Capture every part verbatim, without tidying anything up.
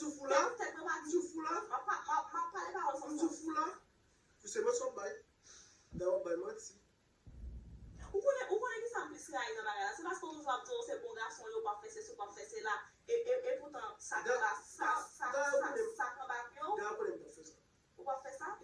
Sou fou la? Tèt mwen pa di. Sou fou la? M ap pa-, m ap, m ap pale pawòl san sans. Sou fou la? Pou se manti w ap bay. Dayè w ap bay manti. Ou konnen, ou konnen ki sa m plis rayi nan bagay la? Se paske w toujou ap di w se bon gason, yo p ap fè sesi, w p ap fè sela. E, e, e poutan, sa k anba, sa, sa, sa, sa k anba pye w, ou p ap fè sa.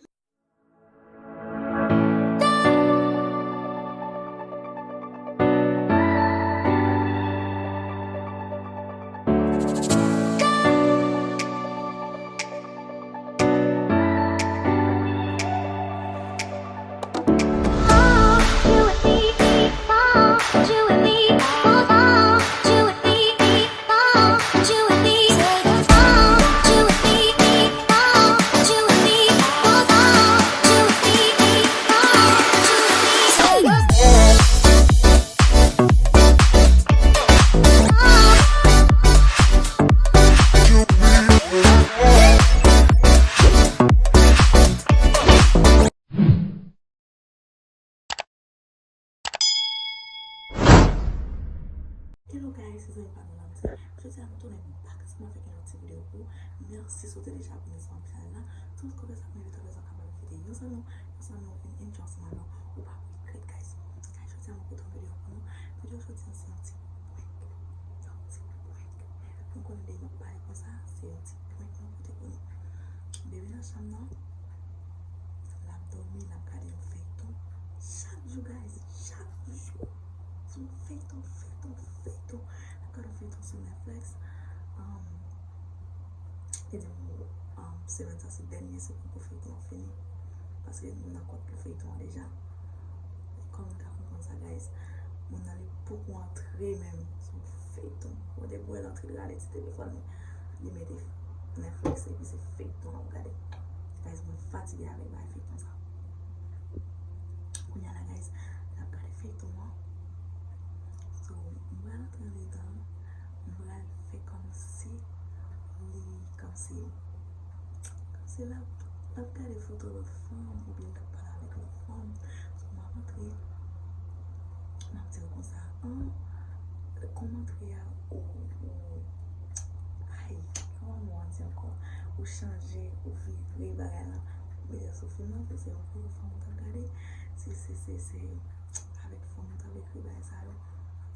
Hello guys, se zanmi pa nou Lamdi. Jodi a nou tounen back ansanm avèk yon lòt ti videyo pou ou. Mèsi si w te deja abòne sou chanèl la. Tout kòmantè sa mwen evite fè sa kapab evite yon zanmi w, yon zanmi w vin enjoy ansanm avè w. Ou p ap regrèt guys. Guys, jodi a mwen pote yon videyo pou nou. Videyo jodi a se yon ti prank. Yon ti prank. Nou konnen depi m ap pale konsa, se yon ti prank mwen pote pou nou. Bebe nan chanm nan, l ap dòmi, l ap gade yon feyton. Chak jou, guys, chak jou. Se yon feyton, feyton, feyton. L ap gade yon feyton sou Netflix. Um, e di m, um, semèn sa se dènye semèn pou feyton an fini. Paske nou nan kòd pou feyton an deja. Kòman w ka konprann sa, guys? Moun nan li poko antre menm sou feyton. Ou depi w wè l antre, li rale ti telefòn li, li mete Netflix epi se feyton l ap gade. Guys, mwen fatige avèk bagay feyton sa. Kounye a la, guys, l ap gade feyton an. So, m pral antre andedan, m pral fè kòmsi li, kòmsi, kòmsi l ap, l ap gade foto lòt fanm oubyen l ap pale avèk lòt fanm. So, m ap antre, m ap di l konsa, an, kòm antre a, ou, ou, ay, kòman m ap di ankò, ou chanje, ou vire bagay la, ou mete sou fim nan, se yon fim fanm ou t ap gade, se, se, se, se avèk fanm ou t ap ekri bagay sa yo.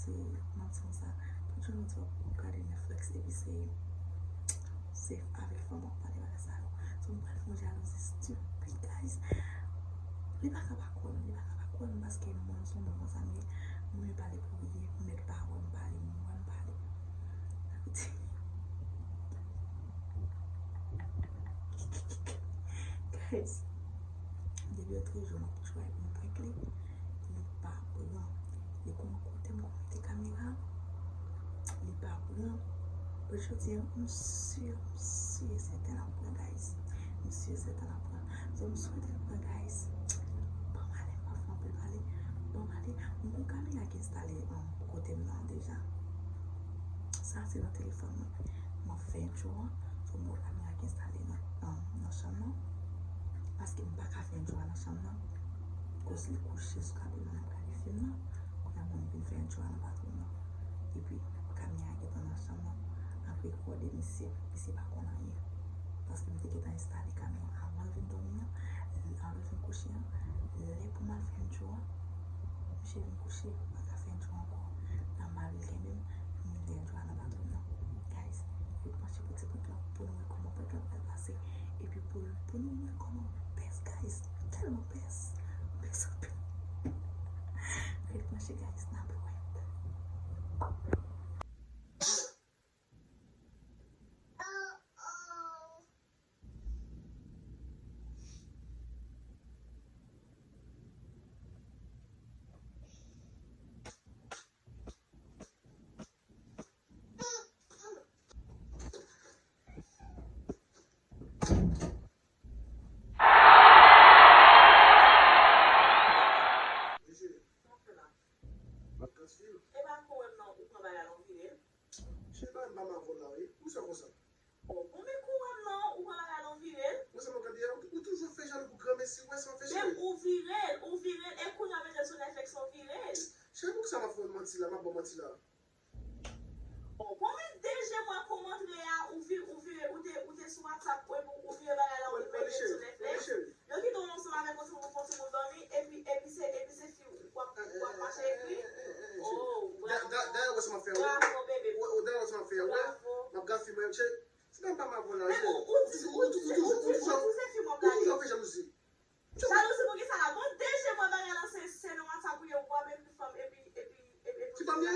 Se, m ap di konsa, tout jounen w ap gade Netflix epi se, se avèk fanm w ap pale bagay sa yo. So, m pral fè yon jalouzi stupid, guys. Li pa ka pa kwè m, li pa ka pa kwè m paske mwen, se yon bon zanmi, mwen pale pou li, m mèt pawòl, m pale, m wè m pale. Guys, depi yon trezò m ap try pou m prank li, li pa pran. Li konn kote m konn mete kamera, li pa pran. But jodi a, m si, m si e sèten l ap pran, guys. M si e sèten l ap pran. So, m swete l pran, guys. Ban m ale, m pa fè anpil pale. Ban m ale. M gon kamera ki enstale, um, kote m nan deja. Sa se nan telefòn mwen. M ap fè entwo an. So, m wè kamera ki enstale nan, nan, nan chanm nan. Paske m pa ka fè entwo a nan chanm nan. Koz li kouche sou kanapé m nan, l ap gade fim nan. Kounye a mwen vin fè entwo a nan patwon nan. Epi, kamera a gentan nan chanm nan. Ap rekòde misye. Misye pa konn anyen. Paske m te gentan enstale kamera a anvan l vin dòmi an. Anvan l vin kouche an. Lè pou m al fè entwo a, misye vin kouche, m pa ka fè entwo ankò. Nan mari l kenbe m, m vin fè entwo a nan patwon nan. Guys, ret branche pou ti prank lan pou nou wè kòman prank lan pral pase. Epi pou, pou nou wè kòman m pès, guys. M tèlman pès. M pès anpil. Ret branche, guys, n ap wè. Cheri, se pa m pa mal pou la, cheri. Ou toujou, ou toujou, ou toujou, ou toujou ap fè jalouzi. Jalouzi pou kisa la? Bon, deje mwen bagay lan se, se nan WhatsApp ou ye, w ap ekri fanm epi, epi, epi, epi. Ki fanm ye?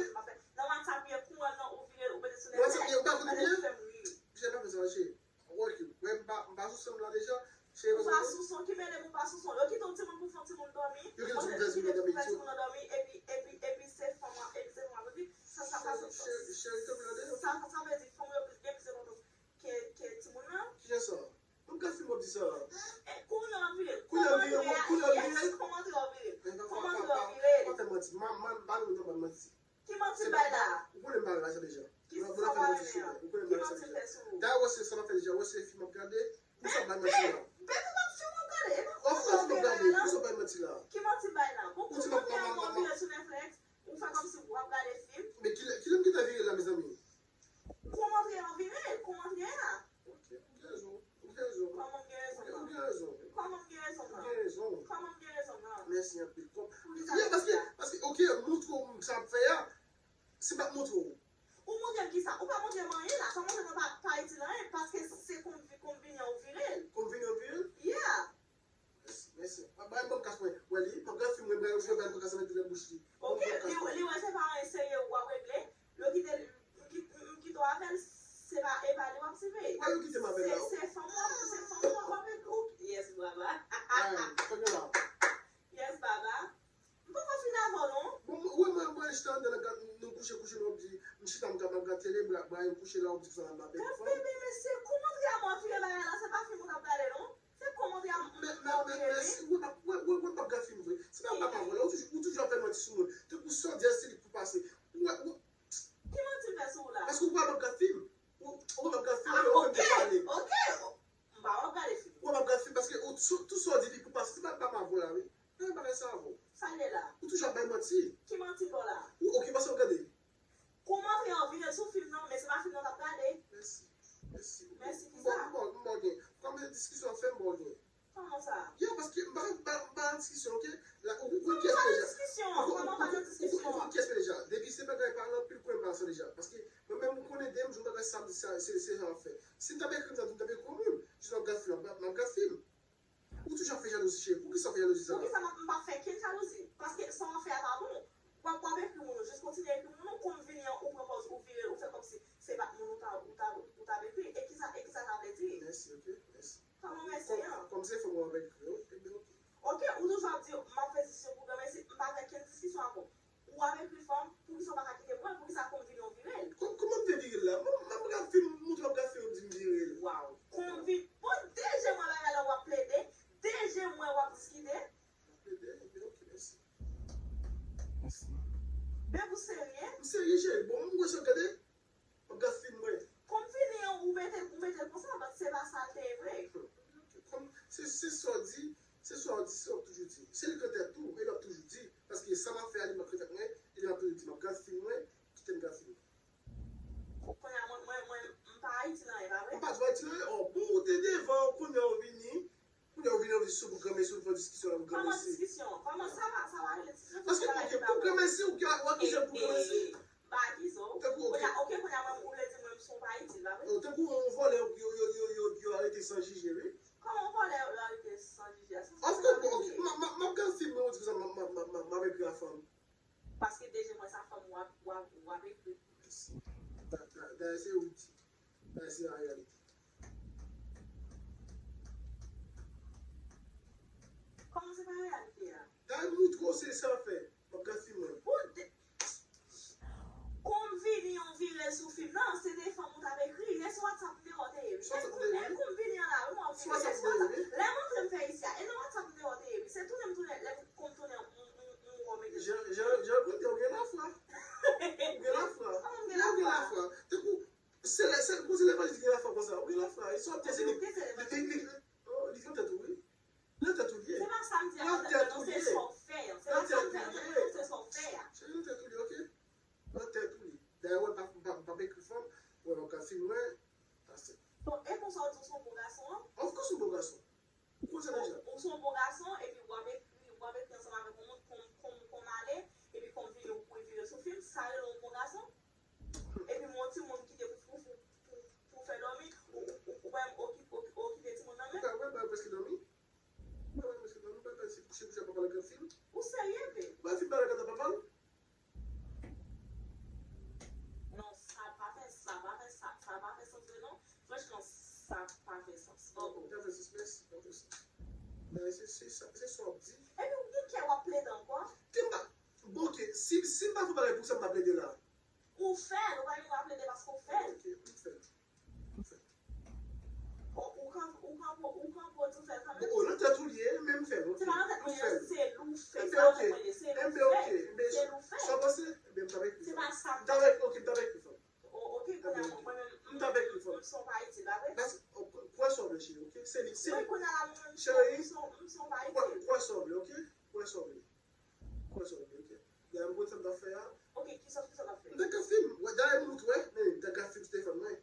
Nan WhatsApp ou ye, kou an nan ou vire, ou mete sou Netflix. WhatsApp ou ye, ou pa konnen m ye? Fè m ri. Misye pa fè sa, cheri. Ok, mwen m pa, m pa sou son la deja. Cheri, ou pa sou son, ki mele pou pa sou son? Yo kite yon timoun pou fè yon timoun dòmi. Yo kite yon timoun pou fè timoun dòmi, epi, epi, epi se fanm an, epi se fanm an. Epi sa, sa, sa, cheri, cheri, tanpri la deja. Sa, sa vle di fanm yo gen plis enpòtans ke, ke timoun nan. Kijan sa? Mwen ka fin mwen di sa. E, kounye a w ap vire. Kounye a w vire, kounye a w vire. Yes, kòman w ap vire? Kòman w ap vire? Pa fè manti. Man, man, pa nou nan ban manti. Ki manti bay la? Ou konnen m pa renmen sa deja. Ki sa w pa renmen an? Ki manti fè sou ou? Dayè, wè se sa m ap fè deja. Wè se fim m ap gade. Pou sa bay manti la? Bebe, m ap fim w ap gade. E pa kòman w ap gade la. Pou sa bay manti la? Ki manti bay la? Bon, ou di m ap, m ap, m ap, m ap vire sou Netflix. Ou fè kòmsi w ap gade fim. Men kilè, kilè m gentan vire la, mezanmi? Kòman vire an vire? Kòman vire a? Ok, ou gen rezon. Ou gen rezon. Kòman m gen rezon nan? Ou gen rezon. Kòman m gen rezon nan? Ou gen rezon. Kòman m gen rezon nan? Mèsi anpil. Kòm, ya, paske, paske, ok, montre w sa ap fè a. Se pa montre w. Ou montre m kisa? Ou pa montre m anyen la. Sa montre mwen pa, pa itil anyen. Paske se konm, konm vini an ou vire l. Konm vini an ou vire l? Yeah. Mèsi, mèsi. Bay m pòdkas mwen. Wè li, pòdkas fim mwen, bay m pòdkas mwen, tout nan bouch li. Ok, li, li wè se pa anyen serye ou ap regle. Yo kite, m ki-, m kite w avè l, se pa, e pa li w ap siveye. Wè yo kite m avè l la. Se, se fanm w ap, se fanm w ap, w ap ekri. Yes, baba. Ay, kounye la. Yes, baba. M poko fin avè w non. Bon, ou wè mwen, mwen chita anndan nan gad, nou kouche, kouche, nou ap di, m chita, m gad, m ap gad tele, bra, bra m kouche la, ou di sa, m ap bèk fanm. Bebe, mesye, kòmantè a mwen vire bagay la, se pa fim ou t ap gade non. Se kòmantè a mwen vire, wi. Ou wè, ou wè, ou wè, m p ap gad fim vre. Se pa, m p ap avè w la, ou toujou, ou toujou ap fè manti sou mwen. Tankou sa w di a, se li k pou pase. Ou wè, ou. Ki manti m fè sou ou la? Paske ou pa m ap gad fim. Ou, ou pa m ap gad fim, ou pa m te pale. Ok, ok. M pa w ap gade fim. Ou pa m ap gad fim paske ou, tout, tout sa w di li pou pase. Se pa, pa m avè w la, wi. Nan bagay sa avè w. Sa l ye la? Ou toujou ap bay manti. Ki manti m ba w la? Ou, ok, pase w gade. Kòmantè an vire sou fim nan, men se pa fim nan w t ap gade. Mèsi. Mèsi. Mèsi pou sa. M ba w, m ba w, m ba w gen. Kòm se diskisyon ap fè, m ba w gen. Kòman sa? Ya, paske m pa, m pa, m pa nan diskisyon, ok? La, ou, ou konn kiyès mwen deja. Kòman pa nan diskisyon? Ou konn kiyès mwen deja. Depi se bagay pa nan anpil kwen m pa sa deja. Paske mwen menm ou konnen de m jou bagay sa m di sa, se, se sa m ap fè. Si m t ap ekri m sa, m t ap ekri yon moun. Jis m ap gad fim, m ap, m ap gad fim. Ou toujou ap fè jalouzi, cheri. Poukisa w fè jalouzi sa la? Poukisa m ap, m ap fè kenn jalouzi? Paske sa w ap fè a pa bon. W ap, w ap ekri moun ou, jis kontinye ekri moun ou, kou m vini an, ou pran pòz, ou vire l, ou fè kòmsi se pa t moun ou ta, ou ta, ou ta ekri. E kisa, e kisa sa vle di? Mèsi, ok? Mèsi. Kòman mèsi an? Kòm se fanm w ap ekri, ok, ebyen, ok. Ok, ou toujou ap di, m ap fè diskisyon pou granmesi, m pa fè kenn diskisyon avè w. Ou ap ekri fanm, poukisa w pa ka kite m wè l, poukisa kou m vini an w vire l? Kò-, kòman m te vire l la? Mwen, m ap gad fim, m montre w ap gad fim, ou di m vire l. Waw. Kou m vi-, bon, deje mwen bagay la w ap plede, deje mwen w ap diskite. M ap plede, ebyen, ok, mèsi. Mèsi. Bebe, ou serye? M serye, cheri. Bon, m wè sa w gade. M ap gad fim mwen. Kou m vini an, ou mete, ou mete l konsa, but se pa sa l te ye vre. Kòm se, se sa w di, se sa w di, se sa w ap toujou di. Se li k nan tèt ou, e l ap toujou di. Paske sa m ap fè a, li k nan tèt mwen, e l ap toujou di, m ap gad fim mwen, kite m gad fim mwen. Kounye a, mwen, mwen, mwen, m pa Ayiti nan, e pa vre? M pa di w Ayiti nan, oh, bon, ou te devan, kounye a w vini. Kounye a ou vin anvi sou pou granmesi, ou fè diskisyon la pou granmesi. Kòman diskisyon? Kòman sa va, sa va rele diskisyon? Paske, ok, pou granmesi, ou ka, ou akize l pou granmesi. M pa akize w. Tankou, ok. Kounye a, ok, kounye a, mwen, ou vle di mwen, m se yon pa itil, pa vre? Oh, tankou yon vòlè, yo, yo, yo, yo, yo arete san jije, wi. Kòman yon vòlè, yo arete san jije a? Of course, ok, m, m, m ap gad fim, mwen, ou di konsa, m, m, m, m, m ap ekri a fanm. Paske deje mwen sa fanm w ap, w ap, w ap ekri. Mèsi. Da-, da-, dayè se ou ki di. Dayè se reyalite. Kòman se pa reyalite a? Dayè m moutre w se sa w fè. M ap gad fim mwen. Ou de-, kou m vini an vire sou fim nan, se te fanm ou t ap ekri. E sou WhatsApp m te wè w te ye, wi. Sou WhatsApp m te ye, wi. E kou m vini an la, wi, m wè w vire. Sou WhatsApp m te ye, wi. Lè m antre m fè isi a, e nan WhatsApp m te wè w te ye, wi. Se tounen m tounen, lè m, kou m tounen, m, m, m wè w mete. Jan, jan, jan w konte, ou gen lafwa. Ou gen lafwa. Kòman m gen lafwa? Ou gen lafwa. Tankou, se lè, se, kou se levanjil ki gen lafwa konsa. Ou gen lafwa. E sa w ap di, se li, li, li, li, oh, li gen tèt ou, wi. Nan tèt ou li ye. Se pa sa m di a, nan tèt ou li ye. Se sa w fè an. Se pa sa m fè an, se sa w fè a. Se nan tèt ou li ye, ok? Nan tèt ou li ye. Dayè, wè, m pa, m pa, m pa ekri fanm, wè, m ap gad fim mwen, that's it. Bon, e konsa w di w se yon bon gason an? Of course, yon bon gason. Ou konn sa deja. Ou, ou se yon bon gason, epi w ap ekri, w ap ekri ansanm avèk yon moun, kou m, kou m, kou m ale, epi kou m vini, ou kouri vire sou fim, sa rele yon bon gason? Epi m yon timoun kite pou, pou, pou, pou, Franchman, sa pa fè sans. Oh, oh. Sa fè sans, mèsi, sa fè sans. Men se, se, sa- se sa w ap di. Epi ou gen kè w ap plede ankò? Ke m pa. Bon, ok, si, si m pa fè bagay pou sa, m pa plede la. Ou fè l, ou pa gen dwa plede paske ou fè l. Ok, m fè l. M fè l. Ou ou kan ou kan ou kan pwodui fè l kanmenm. Bon, nan tèt ou li ye, men m fè l, ok. Se pa nan tèt mwen M fè ye, l. se li w fè. M Se fè, pa ok. nan tèt mwen ye, se li M w fè, ok. fè. Men Se li w fè. sa w panse? Ebyen, m t avèk li. Se pa sa m M t avèk, ok, m t avèk li, fanm. O- Ok, kounye a mwen, mwen menm, M t avèk li, fanm. M son pa itil, pa vre? Bas, kwè sa w vle, cheri, ok? Se li, se Wi, li. kounye a la, mwen, Cheri. M son, m son pa Kwè, itil. Kwè sa w vle, ok? Kwè sa w vle. Kwè sa w vle, ok? Gade, m konn sa m t ap fè a. Ok, kisa, kisa w t ap fè? M t ap gad fim. Wè, dayè, m moute, wè. Men, m t ap gad fim Stephen, mwen.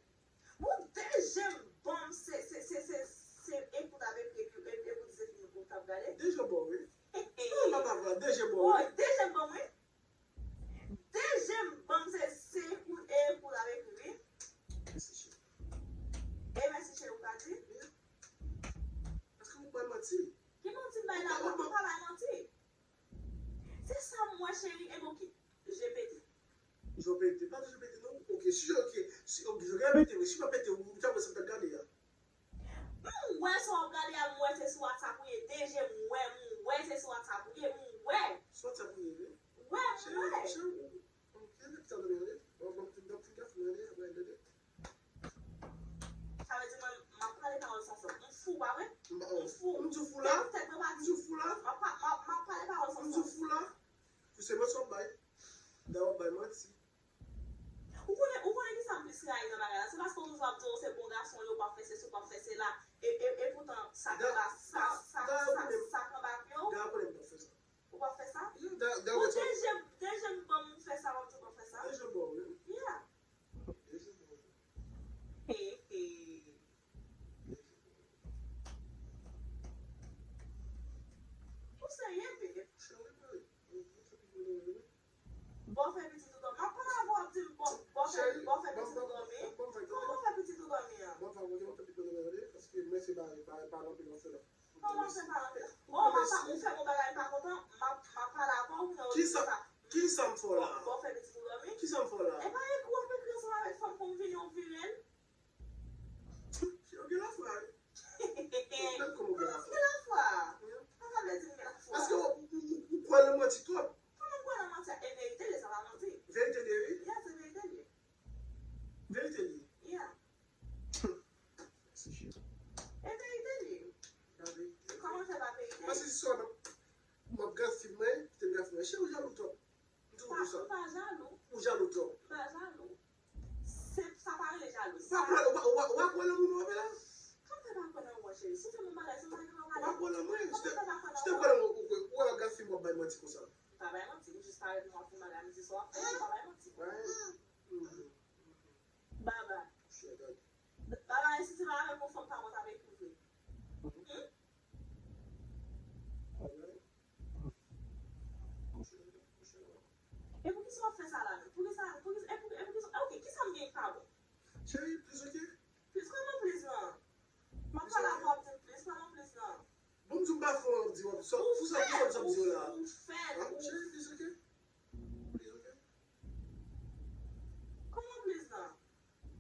Pou de je m ban m se, se, se, se, se ekout avèk li, epi, epi, epi di se fim ou t ap gade. De je bò, wi. Hey, Non, m ap avè, de je bò, oh, wi. de je m ban m, wi. De je m ban m se, se ekout, e ekout avèk li, wi. Mèsi, cheri. E mèsi, cheri, ou ka di. Paske ou bay manti. Ki manti m bay la, ou pa bay manti. Se sa m wè, cheri, e bon, ki, je pete. Je pete. Pa de je pete, non. Ok, si je, ok. Si, ok, je pete, men si pa pete, ou ta wè sa m t ap gade a. M wè sa w ap gade a, m wè se sou WhatsApp ou ye, de je m wè, m wè se sou WhatsApp ou ye, m wè. Sou WhatsApp ou ye, wi. Wè, m Cheri, wè. cheri, ou, ou, ok, lè ki ta done, wi. Bon, bon, bon, bon, bon, bon, bon, bon, bon, bon. Sa vle di mwen, m ap pale pawòl san sans. M fou, pa vre? M pa, M fou. M di w fou la? Tèt mwen pa M di w fou la? M ap pa, m ap, m ap pale pawòl san M di w sans. Fou la? Pou se manti w ap bay. Dayè w ap bay manti. Ou konnen, ou konnen ki sa m plis rayi nan bagay la? Se paske w toujou ap di w se bon gason, yo p ap fè sesi, w p ap fè sela. E, e, e poutan, sa ki pa, sa, sa, sa, sa k anba pye w, Dayè w konnen m p ap fè sa. ou p ap fè sa? Dayè, dayè, Bon, wè sa. de je, de je m ban m fè sa, w ap di w p ap fè sa? De je bò, wi. Yeah. De je bò, wi. He, he. Ou serye, babe? Cheri, mwen, mwen, mwen, mwen, mwen, mwen. Bò fè pitit ou dòmi. M ap pale avè w, w ap di m bò, bò fè, bò fè pitit ou dòmi. Kòman bò fè pitit ou dòmi an? Bon, pa mwen, mwen, mwen, mwen, paske mwen se pa, pa, pa nan pil nan fè la. Kòman se pa nan pil? Bon, m ap pa, ou fè m yon bagay m pa kontan, m ap, m ap pale avè w, ou nan Kisa, kisa m fè w la? Bò fè pitit ou dòmi. Kisa m fè w la? E pa ekri w ap ekri ansanm avèk fanm pou m vini, w vire l. Ou gen lafwa, wi. Menm kòman ou gen lafwa? Gen lafwa. Sa sa vle di m gen lafwa? Paske ou, ou, ou, ou kwè nan manti twòp. Kòman m kwè nan manti a? E verite l ye, sa pa manti. Verite l ye, wi. Yeah, se verite l ye. Verite l ye. Yeah. E verite l ye. Kòman fè pa verite l? Paske si sou m ap gad fim mwen, kite m gad fim mwen. Cheri, ou jalou twòp. M toujou di w sa. M pa jalou. Ou jalou twòp. M pa jalou. Se, sa pa rele jalou. Ou pa kwè, ou pa, ou pa, ou pa kwè nan moun ou ap la? Kòman fè pa kwè nan mwen, cheri? Si w fè m yon bagay, se w pa gen dwa Ou pale. pa kwè nan mwen. Kòman fè pa kwè nan Si te mwen? Kwè nan mwen, ou kwè. Ou ap gad fim, w ap bay manti konsa. M pa bay manti, m jis parèt mwen ap fè bagay, m di sa w ap fè, m pa bay manti. Right? Mhm. Baba. Sure, gade. Baba, e si se pa avèk yon fanm pa mwen t ap ekri vre? Hmm? Alright. E poukisa w ap fè sa la menm? Poukisa, poukisa, e pou, e poukisa, ok, kisa m gen ki pa bon? Cheri, please, ok? Please, kòman please lan? M ap pale avè w, w ap di m please, kòman please lan? Bon, m di w m pa fè w di w ap sa, pou sa, pou sa, pou sa m di w la. Ou fè, Ah, ou cheri, please, ok? Please, ok? Kòman please lan?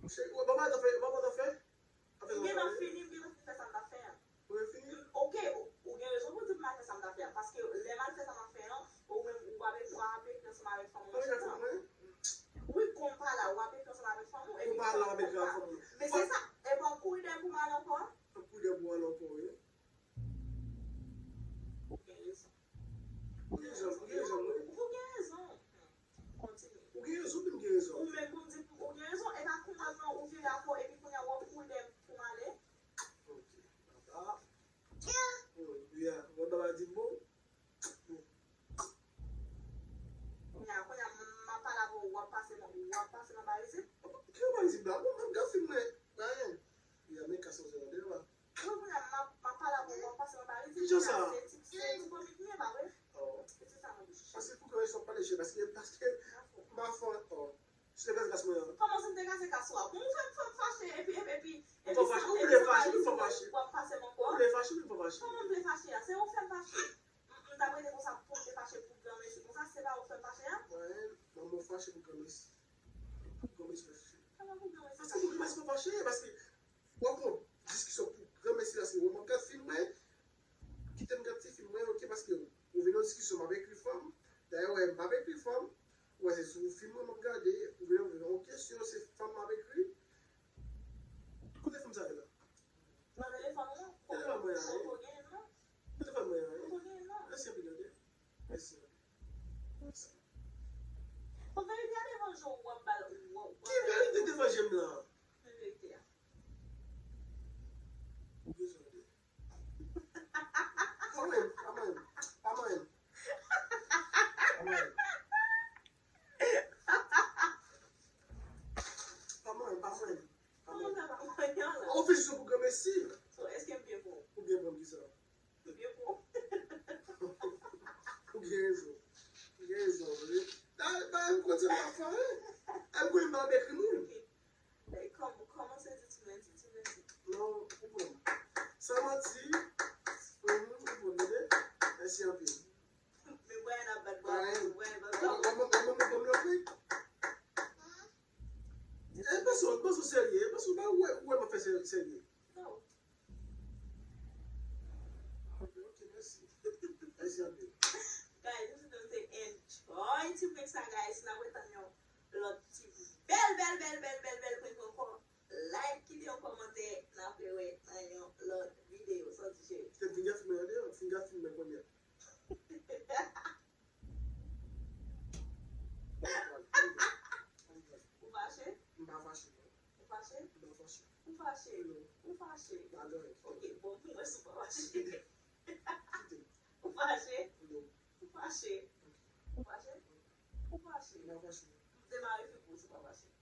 Cheri, ou pa pa fè, ou pa pa fè? M gentan fini, m gentan fini fè sa m t ap fè a. Ou fini? Ok, ou, ou gen rezon pou di m pa fè sa m t ap fè a, paske lè m al fè sa m ap fè an, ou menm ou ap, ou ap ekri ansanm avèk fanm ou nan chat lan. Wi, kon m pa la, ou ap ekri ansanm avèk fanm ou, epi Ou pa la, ou ap ekri avèk fanm ou. Men se sa, e pa w kouri dèyè pou m al ankò? Ou kouri dèyè pou w al ankò, wi. Ou gen rezon. Ou gen rezon, ou gen rezon, wi. Ou gen rezon. Kontinye. Ou gen rezon, pi m gen rezon. Ou menm pou m di ou gen rezon, e pa kounye a ou vire afè w, epi kounye a w ap kouri dèyè m pou m ale. Ok. Papa. Oh, yeah. Mwen baba di bon. Kounye a, kounye a, m ap pale avè w, w ap pase nan, w ap pase nan Barizit. Ki yo Barizit la? Bon, m ap gad fim mwen. Rayen. Yeah, men ka sòti nan devan. Wi, kounye a, m ap, m ap pale avè w, w ap pase nan Barizit. Ki jan sa? Se ti, se ti komik m ye, pa vre? Oh. Se ti sa mwen di. Paske pou ki rezon w pale cheri? Paske, paske m pa fè, oh. Se te kase kas mwen an. Kòman se m te kase kas ou a? Bon, ou fè m, fè m fache, epi, epi, epi, Ou fè fache, ou vle fache, ou fè fache. W ap pase m ankò. Ou vle fache, ou vle fache. Kòman m vle fache a? Se ou fè m fache. M, m t ap rete konsa pou m te fache pou granmesi konsa, se pa ou fè m fache a? Mwen, manman w fache pou granmesi. Pou granmesi fache. Kòman pou granmesi Paske pou granmesi pa fache, paske Bezwen de. Pa manyen m, pa manyen m, pa manyen m. Pa manyen m. Pa manyen m, pa manyen m. Pa manyen m. Kòman sa pa manyen la? Ou fè jistis pou granmesi. So, èske m byen pran w? Ou byen pran m kisa? M byen pran w. Ou gen rezon. Ou gen rezon, wi. Da, da, m konn se pa fè, wi. M konn m pa ekri moun. Ok. Like, kòm-, kòmanse di ti mèsi, ti mèsi. Non, ou konprann. San manti, mhm, ou konprann, tande? Mèsi anpil. Men Brian ap bat bravo, Brian ap bat bravo. Mwen, mwen, mwen, mwen, mwen, mwen, e, pase w, pase w serye, pase w pa wè, wè m ap fè serye. Non. Ok, mèsi. Mèsi anpil. Guys, nou te enjoy ti prank sa, guys. N ap retann yon lòt ti bèl, bèl, bèl, bèl, bèl, bèl prank ankò. Like, kite yon kòmantè, n ap rewè nan yon lòt videyo. Sa w di, cheri? Se finger filme an deyò, finger filme kounye a. Ou fache? M pa fache, non. Ou fache? M pa fache. Ou fache? Non. Ou fache? Pa gen anyen. Ok, bon, pou mwen, si w pa fache. Kite m. Ou fache? Non. Ou fache? Ok. Ou fache? Ou fache? M pa fache, non. M demare fè pou ou si w pa fache.